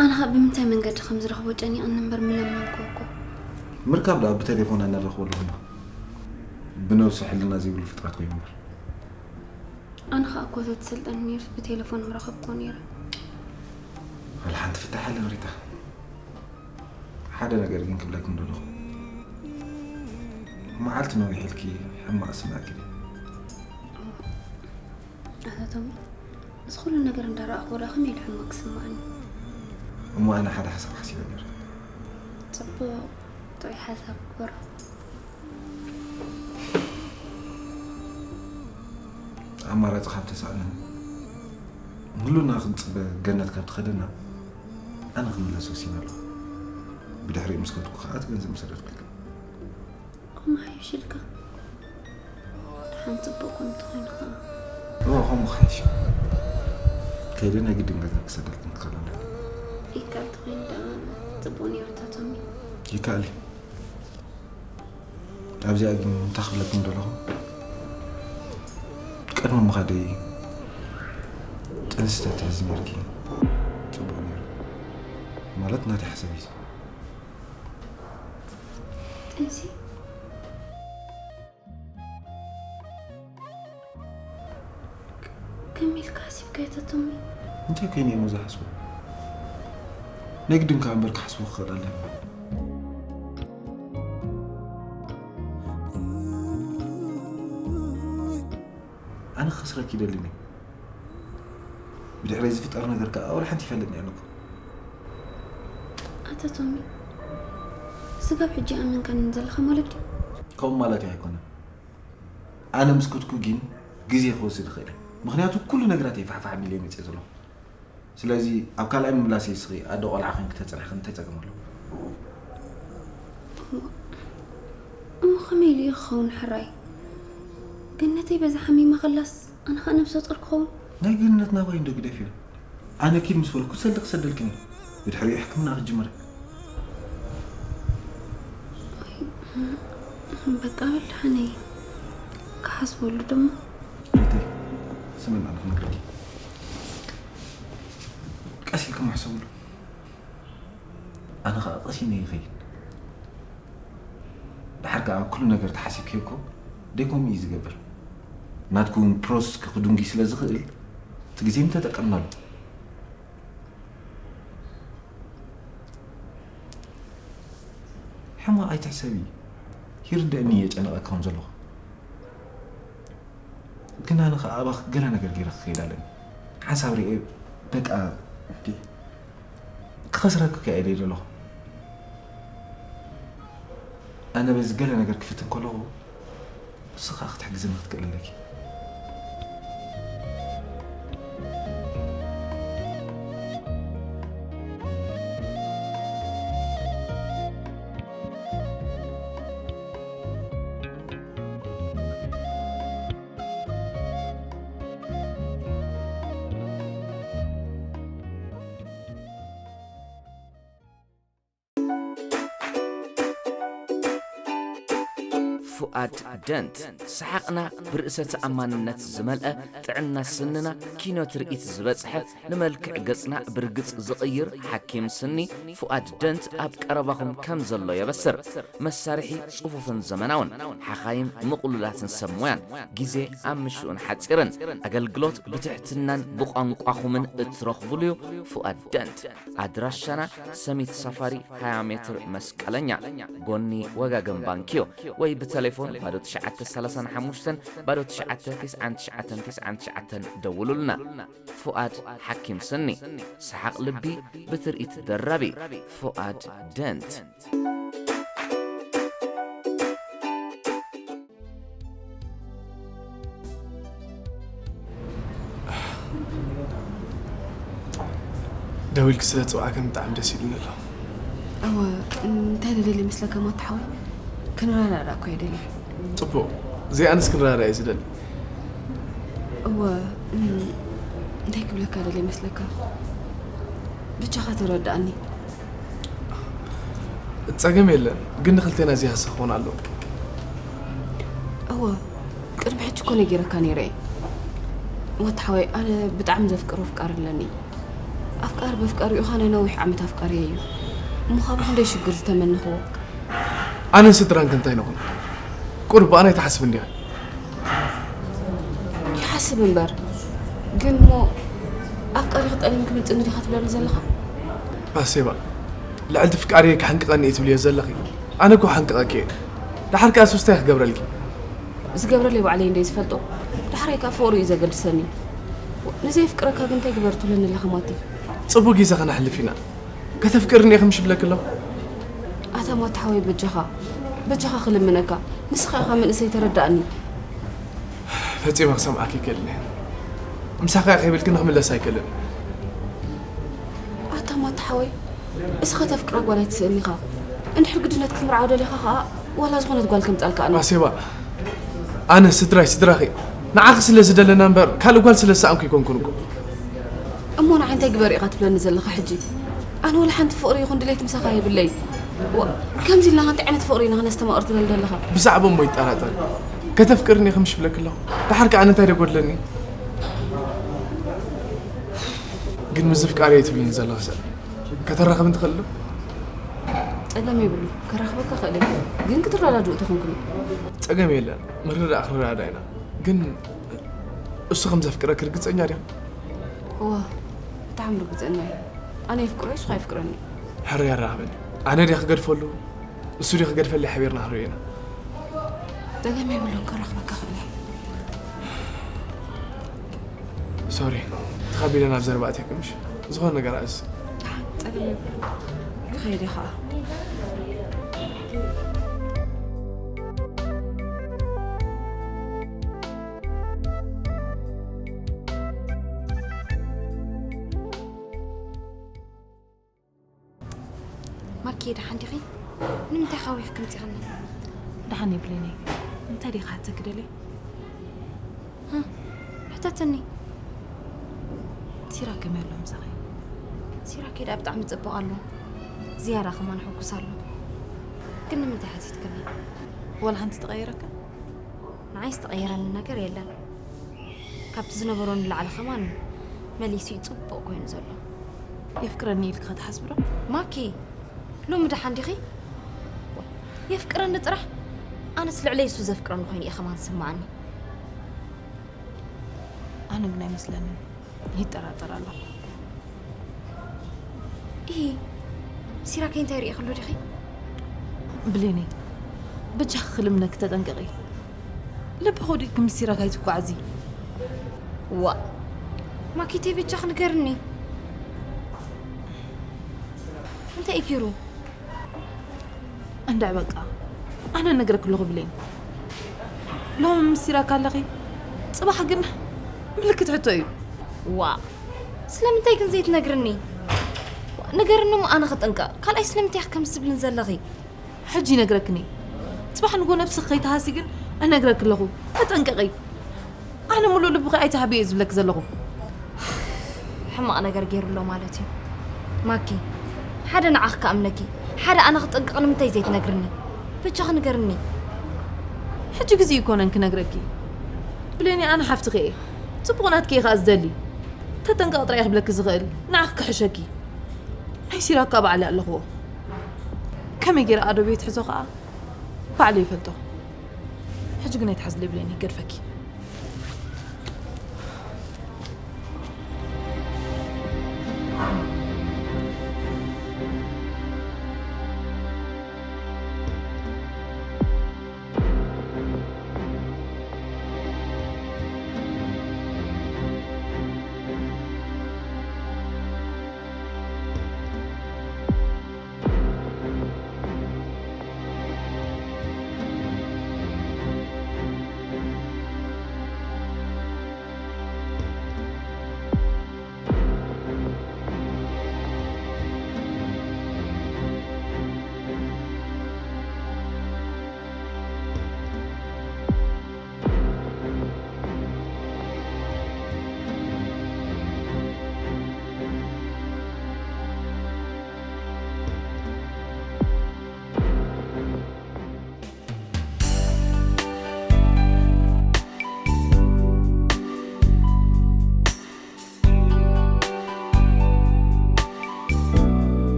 ኣነ ኸኣ ብምንታይ መንገዲ ከም ዝረኽቦ ጨኒቐኒ እምበር ምለመንክዎ እኮ። ምርካብ ደኣ ብቴሌፎን ኣነረኽቦ ኣለኹ እሞ። ብነብሱ ሕልና ዘይብሉ ፍጥረት ኮይኑ እምበር። ኣነ ኸኣ እኮ ተትሰልጠኒ ነይሩስ ብቴሌፎን ምረኸብክዎ ነይረ። ዋላ ሓንቲ ፍታሕ የለን ሪታ። ሓደ ነገር ግን ክብለኪ ምደለኹ። መዓልቲ ነዊሑ ኢልኪ ሕማቕ ስምዕኪ ድዩ? ኣታ ቶሚ፣ እዚ ኩሉ ነገር እንዳረኣኽዎ ደኣ ከመይ ኢሉ ሕማቕ ክስምዓኒ? እሞ ኣነ ሓደ ሓሳብ ሓሲበ ነይረ። ጽቡቕ፣ ጥዑይ ሓሳብ ግበሮ። ኣማራጺ ካብ ተሳእነኒ፣ ንህሉና ክንጽበ ገነት ካብ ትኸደና፣ ኣነ ክምለስ ወሲነ ኣለኹ። ብድሕሪኡ ምስ ከድኩ ከኣ እቲ ገንዘብ ምሰደድኩልኪ። ከምኡ ሓይሽ ኢልካ። ደሓን ጽቡቕ ኮን እንተኾይኑ ኸኣ። እወ፣ ከምኡ ክሓይሽ። ከይደ ናይ ግድን ገንዘብ ክሰደልክን ክኽእል ኣለኒ። ይከኣል ተኾይኑ ደኣ ጽቡቕ ነይሩ ኣታ ቶሚ። ይከኣል እዩ። ኣብዚኣ ግን እንታይ ክብለክን ደለኹ፣ ቅድሚ ምኻደይ ጥንሲ ተትሕዚ ነይርኪ ጽቡቕ ነይሩ። ማለት ናተይ ሓሳብ እዩ። ጥንሲ? ከመይ ኢልካ ሓሲብካዮ ኣታ ቶሚ? እንታይ ኮይነ እየ ዝሓስቦ? ናይ ግድን ከኣ እምበር ክሓስቦ ክኽእል ኣለኒ። ኣነ ክኸስረኪ ይደልን እየ። ብድሕረይ ዝፍጠር ነገር ከኣ ወላ ሓንቲ ይፈልጥን ኣይኮንኩን። ኣታ ቶሚ፣ ስጋብ ሕጂ ይኣመንካኒ ዘለኻ ማለት ድዩ? ከምኡ ማለተይ ኣይኮነን። ኣነ ምስ ከድኩ ግን ግዜ ክወስድ ይኽእል እየ። ምኽንያቱ ኩሉ ነገራት እየ ፋሕፋሕ ኣቢለ እየ መፅየ ዘለኹ። ስለዚ ኣብ ካልኣይ ምምላሰይ እስኺ ኣደ ቆልዓ ኮይንኪ ተፅንሕኽኒ እንታይ ፀገም ኣለዎ? እሞ ከመይ ኢሉ እዩ ክኸውን ሕራይ? ገነተይ በዛ ሓሚማ ከላስ ኣነ ኸኣ ነብሰ ጡር ክኸውን? ናይ ገነት ናባይ እንዶ ግደፍዮ። ኣነ ኪድ ምስ በልኩ ሰልዲ ክሰደልክን እየ። ብድሕሪኡ ሕክምና ክትጅምሪ። በቃ በል ደሓነይ። ክሓስበሉ ደሞ። ሪተይ፣ ስምዕና ንኽነግረኪ። ቀስ ኢልክሞ ሕሰብሉ። ኣነ ኸኣ ቀስ ኢለ ይኸይድ። ደሓር ከኣ ኩሉ ነገር ተሓሲብክዮ እኮ ደይ ከምኡ እዩ ዝገብር። ናትኩም ፕሮሰስ ክድንጉይ ስለ ዝኽእል እቲ ግዜ ምተጠቀምናሉ። ሕማቕ ኣይትሕሰቢ። ይርደእኒ እየ ጨነቐኪ ከም ዘለኹ። ግን ኣነ ኸኣ ኣባኺ ገለ ነገር ገይረ ክኸይድ ኣለኒ። ሓንሳብ ሪኤ በቃ እንዴ ክኸስረኪ ከኣ ኢለ ዘለኹ። ኣነ በዚ ገለ ነገር ክፍትን ከለኹ ንስኻ ክትሕግዝኒ ክትክእል ኣለኪ። ፉኣድ ደንት፣ ሰሓቕና ብርእሰ ተኣማንነት ዝመልአ፣ ጥዕና ስንና ኪኖ ትርኢት ዝበጽሐ፣ ንመልክዕ ገጽና ብርግጽ ዝቕይር ሓኪም ስኒ ፉኣድ ደንት ኣብ ቀረባኹም ከም ዘሎ የበስር። መሳርሒ ጽፉፍን ዘመናውን፣ ሓኻይም ምቕሉላትን ሰብ ሞያን፣ ግዜ ኣብ ምሽኡን ሓጺርን፣ ኣገልግሎት ብትሕትናን ብቋንቋኹምን እትረኽቡሉ'ዩ። ፉኣድ ደንት። ኣድራሻና ሰሚት ሳፋሪ ሃያ ሜትር መስቀለኛ፣ ጎኒ ወጋገን ባንክዮ፣ ወይ ብተሌፎን ባዶ ትሽዓተ ሰላሳን ሓሙሽተን ባዶ ትሽዓተ ትስዓን ትሽዓተን ትስዓን ትሽዓተን ደውሉልና። ፉኣድ ሓኪም ስኒ፣ ሰሓቕ ልቢ ብትርኢት ደራቢ። ፉኣድ ደንት። ደዊልክ ስለ ጽዋዕከ ብጣዕሚ ደስ ኢሉኒ ኣሎ። እወ እንታይ ደደሊ ይመስለካ ማታ ሓወይ? ክንረዳዳ እኮ እየ ደልየ። ጽቡቕ፣ ዘይኣነስ ክንረዳዳ እየ ዝደሊ። እወ እንታይ ክብለካ ደልየ ይመስለካ? ብቻኻ ተረዳእኒ። ጸገም የለን፣ ግን ንክልቴና ዝያሰ ክኾን ኣለዎ። እወ ቅድሚ ሕጂ እኮ ነጊረካ ነይረ እየ። ወዲ ሓወይ ኣነ ብጣዕሚ ዘፍቅሮ ኣፍቃሪ ኣለኒ። ኣፍቃሪ በፍቃሪኡ ኻነ ነዊሕ ዓመት ኣፍቃሪ እዩ። እሞ ካብ ክንደይ ሽግር ዝተመንኽዎ። ኣነን ስድራን ከ እንታይ ንኹን? ቁሩብ ብኣና ኣይትሓስብን ዲኻ? ይሓስብ እምበር ግን እሞ ኣፍቃሪ ክጠሊም ክምልጥኒ ዲኻ ትብለኒ ዘለኻ? ባሴባ፣ ልዕልቲ ፍቃሪየ ክሕንቅቐኒ እየ ትብልዮ ዘለኺ። ኣነ እኮ ሓንቅቐኪ እየ። ደሓር ከኣ ሱስታይ ክገብረልኪ። ዝገብረለይ ባዕለይ እንደ ዝፈልጦ፣ ዳሕራይ ከኣ ፍቕሪ እዩ ዘገድሰኒ። ንዘየፍቅረካ ግን እንታይ ግበር ትብለኒ ኣለኻ ማቲ? ጽቡቕ ግዜ ከነሕልፍ ኢና። ከተፍቅርኒ ኢኺ ምሽ ብለኪ ኣለኹ። ኣታ ማቲ ሓወይ በጃኻ በጃኻ ክልምነካ፣ ንስኻ ኢኻ መንእሰይ ተረዳእኒ። ፈጺመ ክሰምዓኪ ይክእልን እየ። ምሳኻ እየ ከይብልክኒ ክምለስ ኣይክእልን። ኣታ ማቲ ሓወይ እስኻ ተፍቅራ ጓል ኣይትስእን ኢኻ። እንድሕር ግድነት ክትምርዓው ደሊኻ ኸኣ ዋላ ዝኾነት ጓል ከምጻልካ ኣነ። ባሴባ፣ ኣነ ስድራይ ስድራኺ ንዓኺ ስለ ዝደለና እምበር ካልእ ጓል ስለ ዝሰኣንኩ ኣይኮንኩን እኮ። እሞ ንዓይ እንታይ ግበር ኢኻ ትብለኒ ዘለኻ ሕጂ? ኣነ ወላ ሓንቲ ፍቕሪ ይኹን ድሌት ምሳኻ የብለይ። ዋ፣ ከምዚ ኢልና እንታይ ዓይነት ፍቕሪ ኢና ክነስተማቕር ትብል ዘለኻ? ብዛዕባ እሞ ይጠራጠር። ከተፍቅርኒ ኢኺ ምሽ ብለኪ ኣለኹ። ደሓር ከኣ ኣነ እንታይ ደጎድለኒ? ግን ምስ ዝፍቃሪ እየ ትብልኒ ዘለኺ ሰብ ከተራኽብ እንትኽእል ዶ? ጸገም የብሉ፣ ከራኽበካ ክእል እየ። ግን ክትረዳድኡ ተኾንኩም እዩ። ጸገም የለን፣ ምርዳእ ክንረዳዳ ኢና። ግን እሱ ከም ዘፍቅረኪ ርግጸኛ ዲኻ? እወ፣ ብጣዕሚ ርግጸኛ እየ። ኣነ የፍቅሮ እየ፣ እሱ ኣይፍቅረኒ እዩ። ሕራይ ኣራኽበኒ። ኣነ ድየ ክገድፈሉ? እሱ ድዩ ክገድፈለይ? ሓቢርና ክንሪኦ ኢና። ጸገም የብሉን፣ ከራኽበካ ክእል እየ። ሶሪ፣ ተኻቢለ ናብ ዘረባ ኣትየኪ ምሽ? ዝኾነ ነገር ኣእስ። ደሓን፣ ጸገም የብሉን። ክኸይድ እየ ኸኣ። ማኪ ደሓን ዲኺ? ንምንታይ ሓዊኽኪ ምጺኻኒ? ደሓን እየ ብሌነይ። እንታይ ዲኻ ክትሓተኪ ደልየ? ህህ፣ ሕተትኒ። ሲራክ ከመይ ኣሎ ምሳኺ? ሲራክ ደኣ ብጣዕሚ ጽቡቕ ኣሎ። ዝያዳ ከማን ሕጉስ ኣሎ። ግን ንምንታይ ሓቲትክኒ? ዋላ ሓንቲ ተቐይረካ? ንዓይ ዝተቐየረኒ ነገር የለን። ካብቲ ዝነበሮ ንላዕሊ ከማን መሊሱ እዩ ጽቡቕ ኮይኑ ዘሎ። የፍቅረኒ ኢልኪ ኸ ትሓስቢ ዶ? ማኪ፣ ሎሚ ደሓን ዲኺ? የፍቅረኒ ጥራሕ? ኣነስ ልዕለይ እሱ ዘፍቅረኒ ኮይኑ እየ ከማን ዝስምዓኒ። ኣነ ግን ኣይመስለንን። ይጠራጠር ኣለኹ። ኢሂ፣ ሲራከይ እንታይ ሪኢኽሉ ዲኺ? ብሌነይ፣ በጃኺ ክልምነኪ ተጠንቀቒ። ልብኺ ወዲእኪ ምስ ሲራክ ኣይትጓዓዚ። ዋእ፣ ማኪተይ በጃኺ ንገርኒ። እንታይ እዩ ጌሩ? እንድዒ በቃ ኣነ እነግረኪ ኣለኹ ብሌን። ሎሚ ምስ ሲራክ ኣለኺ፣ ጽባሕ ግን ምልክት ሕቶ እዩ። ዋእ፣ ስለምንታይ ግን ዘይትነግርኒ? ንገርኒ እሞ ኣነ ክጥንቀቕ። ካልኣይ ስለምንታይ ኢኺ ከምዚ ትብልኒ ዘለኺ? ሕጂ ይነግረክኒ። ጽባሕ ንግሆ ነብስኺ ከይትሃሲ ግን እነግረኪ ኣለኹ። ተጠንቀቒ። ኣነ ሙሉእ ልብኺ ኣይትሃቢ እየ ዝብለኪ ዘለኹ። ሕማቕ ነገር ገይሩ ኣሎ ማለት እዩ። ማኪ፣ ሓደ ንዓኺ ክኣምነኪ፣ ሓደ ኣነ ክጥንቀቕ ንምንታይ ዘይትነግርኒ? በጃኺ ንገርኒ። ሕጂ ግዜ ይኮነን ክነግረኪ። ብሌኒ፣ ኣነ ሓፍትኺ እየ። ጽቡቕ ናትኪ እየ ከኣ ዝደሊ። ተጠንቀቕ ጥራይ ክብለኪ ዝኽእል፣ ንዓኺ ክሕሸኪ። ናይ ሲራክ ከኣ ባዕለይ ኣለኽዎ። ከመይ ገይረ ኣዶ ቤት ሕዞ ከኣ ባዕለይ ይፈልጦ። ሕጂ ግን ኣይትሓዝለይ ብሌኒ፣ ይገድፈኪ።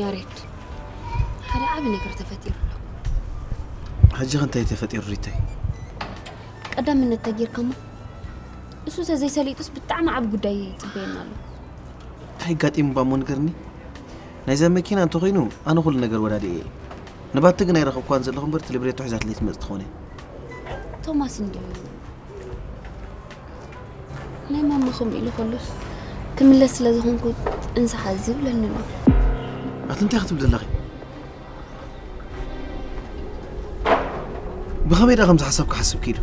ያሬድ፣ ሓደ ዓቢ ነገር ተፈጢሩ ኣሎ። ሕጂ ከ እንታይ ተፈጢሩ ሪተይ? ቀዳምነት ተጌርካሞ፣ እሱ ተዘይሰሊጡስ ብጣዕሚ ዓቢ ጉዳይ ይጽበየና ኣሎ። እንታይ ጋጢሙ ባሞ ንገርኒ? ናይዛ መኪና እንተኾይኑ ኣነ ኩሉ ነገር ወዳዲ እየ። ንባቲ ግን ኣይረኸብኳን ዘለኹ እምበር እቲ ሊብሬቶ ሒዛትለይ ትመጽእ ትኾነ። ቶማስ እንድዩ ናይ ማማ ከምኡ ኢሉ ከሎስ ክምለስ ስለ ዝኾንኩ እንስሓ ዝብለኒ ኣሎ። ኣቲ እንታይ ክትብል ዘለኺ? ብኸመይ ደኣ ከምዚ ሓሳብ ክሓስብ ክኢሉ?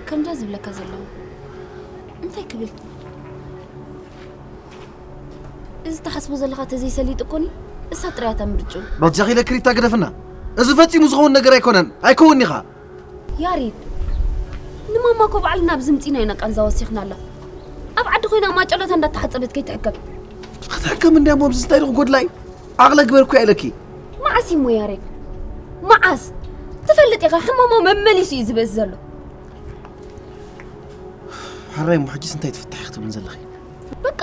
ከምዛ ዝብለካ ዘለኹ እንታይ ክብል? እዚ ትሓስቦ ዘለኻ ተዘይሰሊጡ እኮኒ እሳ ጥራይ እያ ምርጭኡ። በጃኺ ኢለኪ ሪታ ግደፍና። እዚ ፈጺሙ ዝኸውን ነገር ኣይኮነን። ኣይከውንኒ ኸኣ። ያሬድ፣ ንማማ እኮ ባዕልና ኣብዚ ምጺና ኢና ቃንዛ ወሲኽናላ። ኣብ ዓዲ ኮይና ማጨሎታ እንዳተሓጸበት ከይትሕከም። ክትሕከም እንድያ እሞ፣ ኣብዚ እንታይ ኢልኩ ጎድላይ? ዓቕለ ግበር እኮ እያ ኢለኪ። መዓስ እሞ ያሬድ? መዓስ? ትፈልጥ ኢኻ፣ ሕማማ መመሊሱ እዩ ዝበዝ ዘሎ። ሓራይ እሞ፣ ሕጂስ እንታይ ትፍታሕ ክትብልን ዘለኺ? በቃ፣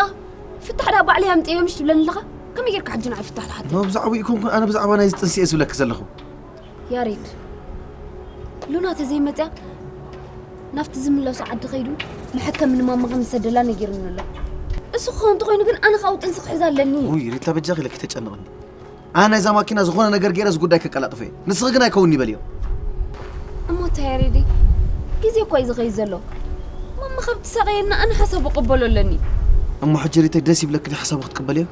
ፍታሕ ደኣ ባዕለይ ኣምጽኤዮ ምሽ ትብለኒ ኣለኻ? ከመይ ጌርካ ሕጂ ንዓይ ፍታሕ ትሓተኒ? እሞ ብዛዕባኡ ይኮንኩን ኣነ ብዛዕባ ናይዚ ጥንሲ እየ ዝብለኪ ዘለኹ። ያሬድ፣ ሉና ተዘይመጽያ ናብቲ ዝምለሶ ዓዲ ከይዱ መሐከሚ ንማማ ከም ዝሰደላ ነጊሩኒ ኣሎ። እሱ ክኸውን እንተኾይኑ ግን ኣነ ካብኡ ጥንሲ ክሕዝ ኣለኒ። ውይ ሪታ በጃኺ ኢለኪ ተጨንቕኒ። ኣነ ነዛ ማኪና ዝኾነ ነገር ገይረ እዚ ጉዳይ ከቀላጥፎ እየ። ንስኺ ግን ኣይከውንኒ በልዮ። እሞ እንታይ ያሬደይ? ግዜ እኮ እዩ ዝኸይድ ዘሎ። ማማ ካብ ትሳቐየና ኣነ ሓሳቡ ቅበሎ ኣለኒ። እሞ ሕጂ ሪተይ ደስ ይብለኪ ድዩ ሓሳቡ ክትቅበልዮ?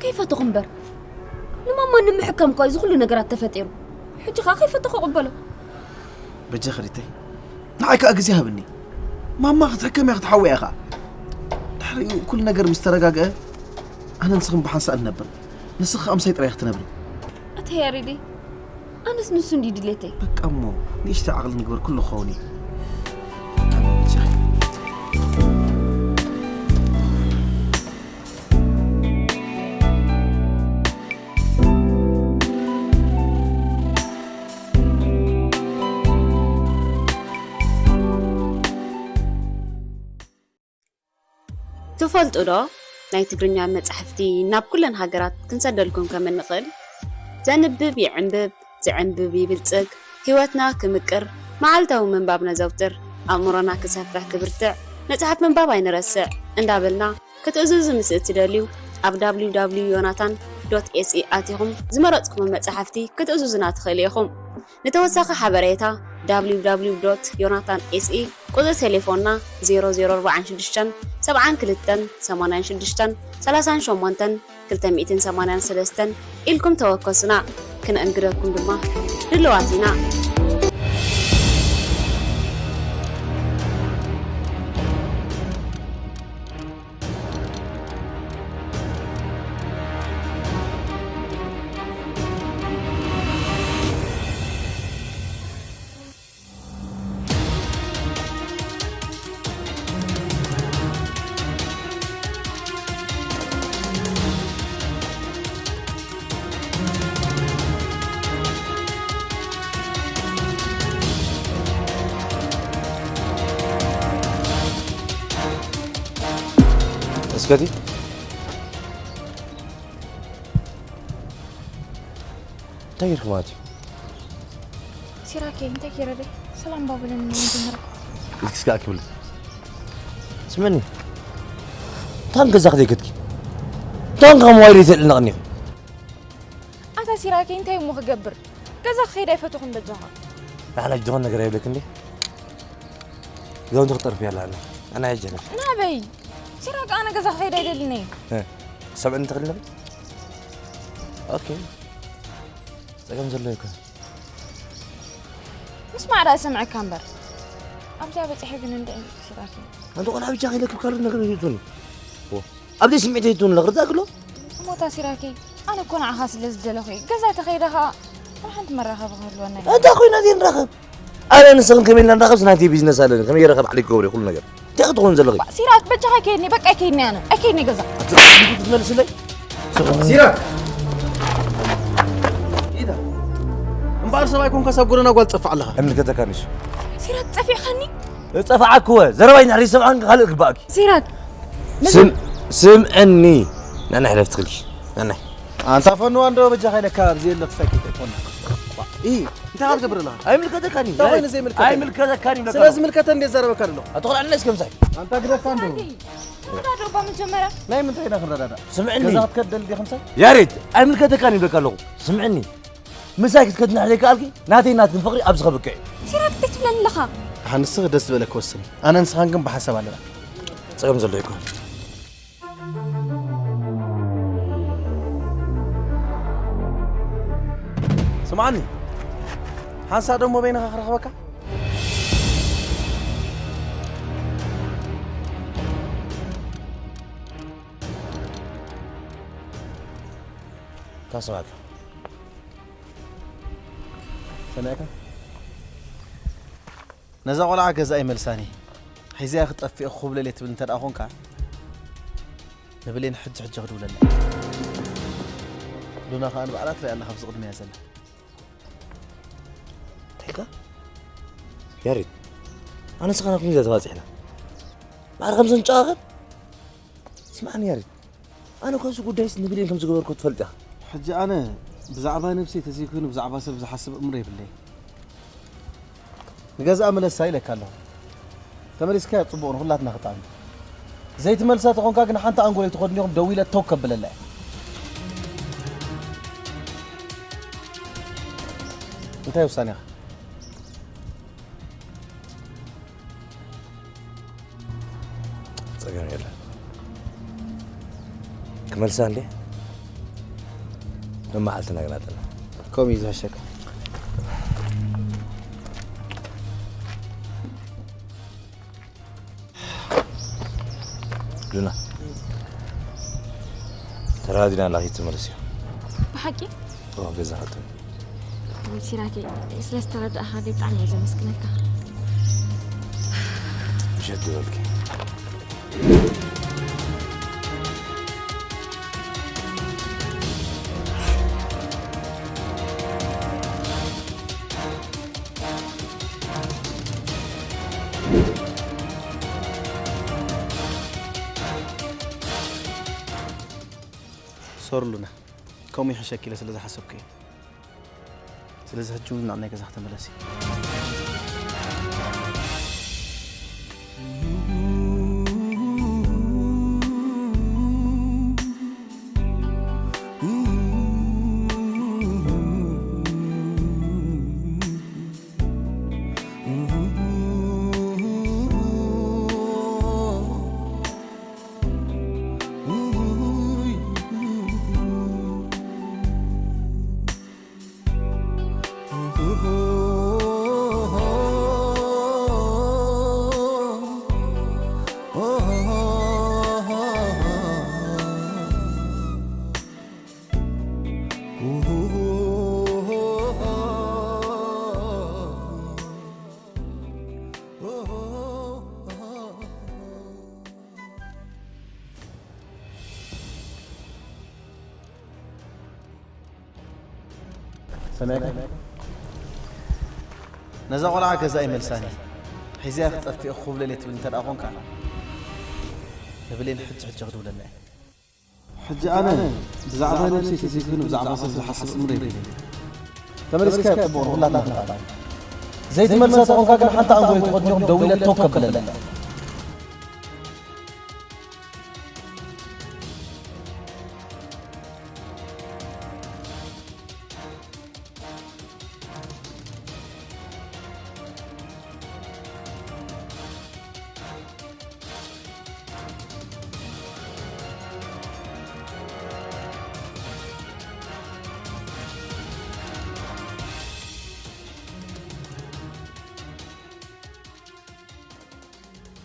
ከይፈተኹ እምበር። ንማማ ንምሕካም እኮ እዩ እዚ ኩሉ ነገራት ተፈጢሩ። ሕጂ ኸኣ ከይፈተኹ ቅበሎ። በጃኺ ሪተይ፣ ንዓይ ከኣ ግዜ ሃብኒ። ማማ ክትሕከም እያ ክትሓዊ እያ ኸኣ። ድሕሪኡ ኩሉ ነገር ምስ ተረጋግአ ኣነ ንስኽን ብሓንሳእ ንነብር። ንስኺ ከኣ ምሳይ ጥራይ ክትነብሪ። ኣታ ያሬደይ፣ ኣነስ ንሱ እንዲ ድሌተይ። በቃ እሞ ንእሽተይ ዓቕሊ ንግበር ኩሉ ክኸውን እዩ። ትፈልጡ ዶ? ናይ ትግርኛ መጻሕፍቲ ናብ ኩለን ሃገራት ክንሰደልኩም ከም እንኽእል። ዘንብብ ይዕንብብ፣ ዝዕንብብ ይብልጽግ፣ ህይወትና ክምቅር፣ መዓልታዊ ምንባብ ነዘውትር፣ ኣእምሮና ክሰፍሕ ክብርትዕ፣ መጽሓፍ ምንባብ ኣይንረስዕ እንዳበልና ክትእዝዙ ምስ እትደልዩ፣ ኣብ www ዮናታን ዶት ኤስኢ ኣቲኹም ዝመረጽኩሞ መጻሕፍቲ ክትእዝዙና ትኽእሉ ኢኹም። ንተወሳኺ ሓበሬታ www ዮናታን ኤስኢ፣ ቁጽሪ ቴሌፎንና ዜሮ ዜሮ ኣርባዓን ሽዱሽተን ሰብዓን ክልተን ሰማንያን ሽዱሽተን ሰላሳን ሸሞንተን ክልተ ሚእትን ሰማንያን ሰለስተን ኢልኩም ተወከሱና። ክነእንግደኩም ድማ ድልዋት ኢና። እስከቲ እንታይ ጌርኩ ማለት እዩ? ሲራኬ እንታይ ጌረ ደይ? ሰላም ባብለኒ መጀመርያ። ኢልክስ ከኣ ክብል። ስምዕኒ። ታን ገዛ ክደይ ከትኪ። ታን ከም ዋይሪ ተልናቕኒ። ኣታ ሲራኬ እንታይ እሞ ክገብር? ገዛ ክኸይድ ኣይፈተኹን በጃኻ። ንዓና ዝኾነ ነገር ኣይብለክ እንዴ? ገዛውንቲ ክጠርፍ ያለ ኣነ። ኣነ ኣይጀነሽ። ናበይ? ሲራክ ኣነ ገዛ ክኸይድ ኣይደልን እየ። እ፣ ሰብዕን ትኽእል ነበር? ኦኬ። ጸገም ዘሎ ይኮን። ምስ ማዕዳ ሰምዐካ እምበር። ኣብዚኣ በጺሐ ግን እንደ ሲራክ። ኣንተ ቆልዓ ብቻ ከይለክብ ካልእ ነገር ይትሁን። ኦ፣ ኣብ ደይ ስምዒት ይትሁን ለኽርዳ ክሎ? ሞታ ሲራክ። ኣነ እኮ ንዓኻ ስለ ዝደለኹ እየ። ገዛ ተኸይደ ኸኣ ሓንቲ መራኸቢ ክህልወና እዩ። እንታይ ኮይና እየ ንራኸብ? ኣነ ንስኽን ከመይ ኢልና ንራኸብ? ናተይ ቢዝነስ ኣለኒ። ከመይ ይረኸብ ዓሊ ክገብር እዩ ኩሉ ነገር። እንታይ ክትኾን ዘለኺ? ሲራክ በጃኻ ከይድኒ፣ በቃ ከይድኒ ኣነ። ኣይከይድኒ ገዛ። ኣቲ ክትመልስለይ? ሲራክ! ኢዳ። እምበኣር ሰብኣይ ኮንካ ሳብ ጎደና ጓል ትጸፍዕ ኣለኻ። ኣይምልከተካን እዩ። ሲራክ ጸፊዕኻኒ? ጸፋዓክወ። ዘረባይ ናሕሪ ሰብኣን ካልእ ግባእኪ። ሲራክ! ስም-፣ ስምዕኒ። ናናይ ሕለፍ ትኽልኪ። ናናይ። ኣንታ ፈንዋ እንዶ በጃኻ ኢለካ ኣብዚ የለ ክሳይ ከይተኮና። ኢ፣ እንታይ ክትገብር ኣለኻ? ኣይምልከተካን እዩ። እንታይ ኮይኑ ዘይምልከተኒ? ኣይምልከተካን እዩ። ስለ ዝምልከተኒ እንዴት ዘረበካ ኣሎ? ኣቶ ኸልዓልና እስከ ምሳይ። ኣንታ ግደፋ እንዶ። እንታይ ዶባ መጀመርያ? ናይ ምንታይ ኢና ክንረዳዳእ? ስምዕኒ። ገዛ ክትከድ ደሊ ዲኻ ምሳይ? ያሬድ፣ ኣይምልከተካን እዩ ብለካ ኣለኹ። ስምዕኒ። ምሳይ ክትከድ እንድሕር ዘይከኣልኪ፣ ናተይ ናትክን ፍቕሪ ኣብዚ ከብቅዕ እዩ። ሲራክ እንታይ ትብለኒ ኣለኻ? ኣሃ፣ ንስኺ ደስ ዝበለኪ ወስኒ። ኣነ ንስኻን ግን ብሓሳብ ኣለና። ጸገም ዘሎ ይኮን። ስምዓኒ፣ ሓንሳእ ደሞ በይንኻ ክረኽበካ? እንታይ ሰማዕካ? ሰሚዕካ? ነዛ ቆልዓ ገዛኢ መልሳኒ። ሒዘያ ክጠፍእ እየ ክኹብለል እየ ትብል እንተ ደኣ ኾንካ፣ ንብሌን ሕጂ ሕጂ ክድውለላ እየ። ሉና ከኣ ንባዕላ ትሪኣ ኣላ ካብዚ ቅድሚያ ዘላ። እንታይ ኢልካ? ያሬድ፣ ኣነ ንስኻ ናብ ክንደይ ተባጺሕና? ማዕረ ከምዚ ንጨቓቐን? ስምዓኒ ያሬድ፣ ኣነ እኮ እዚ ጉዳይስ ንብሌን ከም ዝገበርኩ ትፈልጥ ኢኻ። ሕጂ ኣነ ብዛዕባ ነብሰይ ተዘይኮይኑ ብዛዕባ ሰብ ዝሓስብ እምሮ የብለይን። ንገዝኣ ምለሳ ኢለካ ኣለኹ። ተመሊስካዮ ጽቡቕ ንኹላትና ክጠቕም። ዘይትመልሳ ተኾንካ ግን ሓንቲ ኣንጎለይ ትኾድኒ ኢኹም ደዊለ ተው ከብለላ እየ። እንታይ ውሳኔኻ? ጸገም የለን። ክመልሳ እንዴ? መመዓልቲ ነግራ ኣለና። ከምኡ እዩ ዝሕሸካ። ሉና፣ ተረዳዲና ኣላ ክትመለስ እያ። ብሓቂ? ኦ፣ ገዛ ሃብቶም። ሲራኬ፣ ስለ ዝተረዳእኻ ብጣዕሚ እየ ዘመስግነካ። ምሸት ዝበልኪ። ሶሪ ሉና፣ ከምኡ ይሕሸኪ ኢለ ስለ ዝሓሰብኩ እየ። ስለዚ ሕጂ እውን ናብ ናይ ገዛኺ ተመለሲ። ሰሚዕካ? ነዛ ቆልዓ ገዛ ይመልሳኒ። ሒዘያ ክጠፍእ እየ ክኹብለል እየ ትብል እንተ ደኣ ኾንካ፣ ንብሌን ሕጂ ሕጂ ክድውለላ እየ። ሕጂ ኣነ ብዛዕባ ነብሰይ ተዘይኮይኑ ብዛዕባ ሰብ ዝሓስብ እምሮ የብለይን። ተመሊስካ ጽቡቕ ንኹላትና ትንፋዕ። ዘይትመልሳ ተኾንካ ግን ሓንቲ ኣንጎይ ተቐዲኹም ደዊለ ቶክ ከብለላ።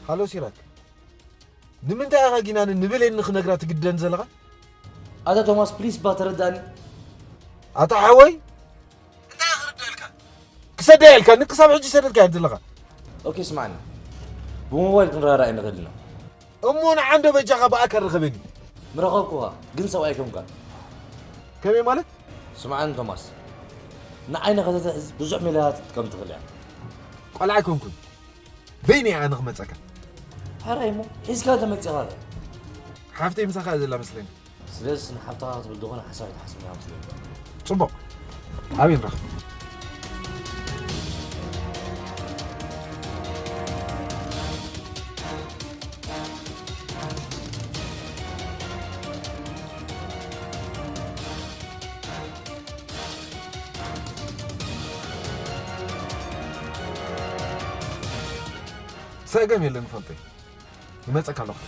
ሃሎ ሲራክ፣ ንምንታይ ኢኻ ጊናን ንብሌን ንኽነግራ ትግደን ዘለኻ? ኣታ ቶማስ፣ ፕሊስ፣ ባ ተረዳእኒ። ኣታ ሓወይ፣ እንታይ ክርደልካ? ክሰደያ ኢልካኒ፣ ክሳብ ሕጂ ሰደድካ ዘለኻ። ኦኬ፣ ስማዕኒ፣ ብሞባይል ክንረዳዳእ ንኽእል ኢና። እሞ ንዓንዶ በጃኻ ብኣካል ርኸበኒ። ምረኸብኩኻ፣ ግን ሰብኣይ ኮንካ። ከመይ ማለት? ስማዕኒ ቶማስ፣ ንዓይ ንኸተትሕዝ ብዙሕ ሜላታት ክትጥቀም ትኽእል እያ። ቆልዓ ኣይኮንኩን። በይነይ ኣነ ክመጸካ። ሕራይ እሞ፣ ሒዝካ ተመጺኻ። ሓፍተይ ምሳኻ እያ ዘላ መስለኒ። ስለዚ ንሓብትኻ ክትብል ዝኾነ ሓሳብ ኣይትሓስብ ኢኻ ትብል። ጽቡቕ። ኣብይ ንራኸብ። ጸገም የለን ፈልጠይ። ይመጸካ ኣለኹ።